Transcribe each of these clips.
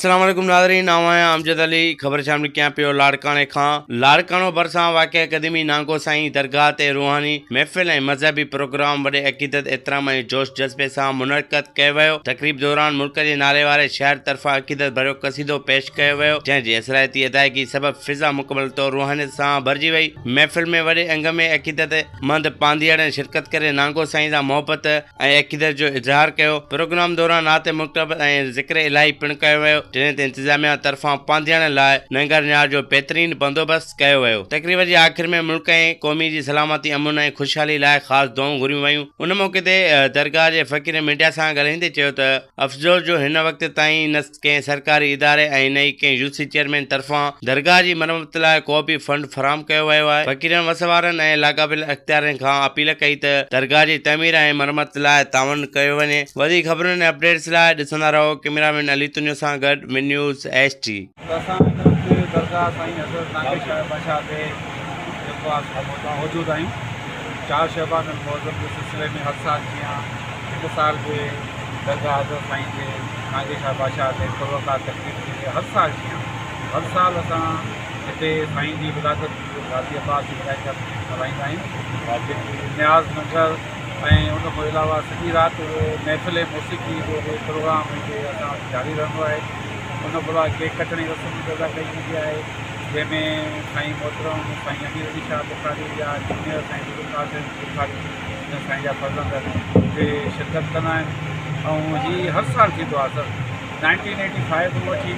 السلام عليڪم ناظرين آئون آهيان امجد علي خبر شامل ڪيان پيو لاڙڪاڻي کان لاڙڪاڻو ڀرسان واقع قديمي نانگو سائين درگاهه تي روحاني محفل ۽ مذهبي پروگرام وڏي عقيدت احترام ۽ جوش جذبي سان منعقد ڪيو ويو تقريب دوران ملڪ جي نالي واري شاعر طرفان عقيدت ڀريو قصيدو پيش ڪيو ويو جنهن جي اثرائتي ادائيگي سبب فضا مڪمل طور روحانيت سان ڀرجي وئي محفل ۾ وڏي انگ ۾ عقيدت مند پانڌيئڙن شرڪت ڪري نانگو سائين سان محبت ۽ عقيدت جو اظهار ڪيو. پروگرام دوران نعت مڪتب ۽ ذڪر الاهي پڻ ڪيو ويو، جنهن تي انتظاميا طرفان پانڌيئڙن لاء ننگر نياز جو بهترين بندوبست ڪيو ويو. تقريب جي آخر ۾ ملڪ ۽ قومي جي سلامتي، امن ۽ خوشحالي لاء خاص دعائون گهريون ويون. ان موقعي تي درگاهه جي فقيرن ميڊيا سان ڳالهائيندي چيو ته افسوس جو هن وقت تائين نه ڪنهن سرڪاري اداري ۽ نه ئي ڪنهن يو سي چيئرمين طرفان درگاهه جي مرمت لاء ڪو به فنڊ فراهم ڪيو ويو آهي. فقيرن وس وارن ۽ لاڳاپيل اختيارين کان اپيل ڪئي ته درگاهه جي تعمير ۽ مرمت لاء تعاون ڪيو وڃي. وڌيڪ خبرن ۽ اپڊيٽس لاء ڏسندا رهو ڪئميرا مين علي تنيو سان گڏ ون نيوز ايڇ ڊي. اسان هن وقت درگاهه سائين حضرت نانگي شاهه بادشاهه تي جيڪو آهي سو موجود آهيون. چار شعبان المعظم جي سلسلي ۾ هر سال جيان هن سال به درگاهه حضرت سائين جي نانگي شاهه بادشاهه تي پروقار تقريب ٿيندي آهي هر سال جيان هر سال اسان هتي سائين جي ولادت جو غازي عباس جي ولادت جا تقريب ملهائيندا آهيون جيڪي نياز ننگر ۽ ان کان علاوه سڄي رات محفل موسيقي جو به پروگرام هتي اسان وٽ جاري رهندو آهي ان کان علاوه ڪيڪ ڪٽڻ جي رسم به ادا ڪئي ويندي آهي جنهن ۾ سائين محترم سائين امير علي شاهه بخاري جا جونيئر سائين ابوالقاسم بخاري ۽ سائين جا فرزند اتي شرڪت ڪندا آهن ۽ هي هر سال ٿيندو آهي سر نائنٽين ايٽي فائيو کان وٺي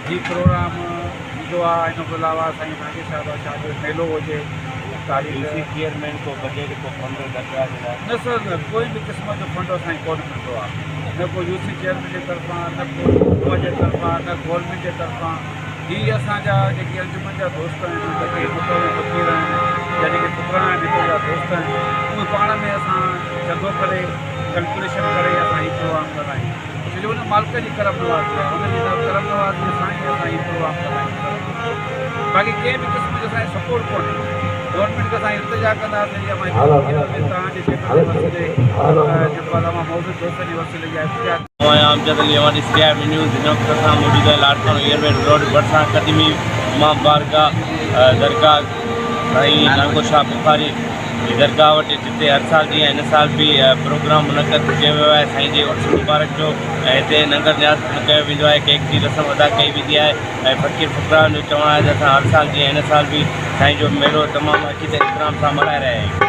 هي پروگرام ٿيندو آهي ان کان علاوه سائين ناگي صاحب شاهه جو ميلو هجي تاريخ ڊي سي چيئرمين ڪو بجيٽ ڪو فنڊ درگاهه جي لاء نه سر نه ڪوئي به قسم جو فنڊ اسان کي ڪونه ملندو آهي نه ڪو يو سي چيئرمين جي طرفان نه ڪو حڪومت جي طرفان نه گورنمينٽ جي طرفان هي اسان جا جيڪي انجمن جا دوست آهن، جيڪي متوي فقير آهن يا جيڪي فقراء آهن هتي جا دوست آهن، اهي پاڻ ۾ اسان چندو ڪري، ڪلڪيوليشن ڪري اسان هي پروگرام ڪندا آهيون. ڇو جو ان مالڪ جي ڪرم نوازي آهي، ان جي ڪرم نوازي سان ئي اسان هي پروگرام ڪندا آهيون. باقي ڪنهن به قسم جو اسان کي سپورٽ ڪونهي. گورنمينٽ کي اسان التجا ڪنداسين جي اوهان هڪ فقيرن ۾ توهان جي چينل جي وسيلي جيڪو آهي اوهان معزز دوستن جي وسيلي اها التجا آئون آهيان امجد علي اوهان ڏسي رهيا آهيو نيوز هن وقت اسان موجود آهيون لاڙڪاڻو ايئر ويڊ روڊ ڀرسان قديمي امام بارگاهه درگاهه سائين نانگو شاهه بخاري جي درگاهه وٽ جتي هر سال جيان هن سال به پروگرام منعقد ڪيو ويو آهي سائين جي عرس مبارڪ جو ۽ هتي ننگر نياز پڻ ڪيو ويندو آهي ڪيڪ جي رسم ادا ڪئي ويندي آهي ۽ فقير فقراء جو چوڻ آهي ته اسان هر سال جيان هن سال به سائين جو ميلو تمام عقيدت احترام سان ملهائي رهيا آهيون.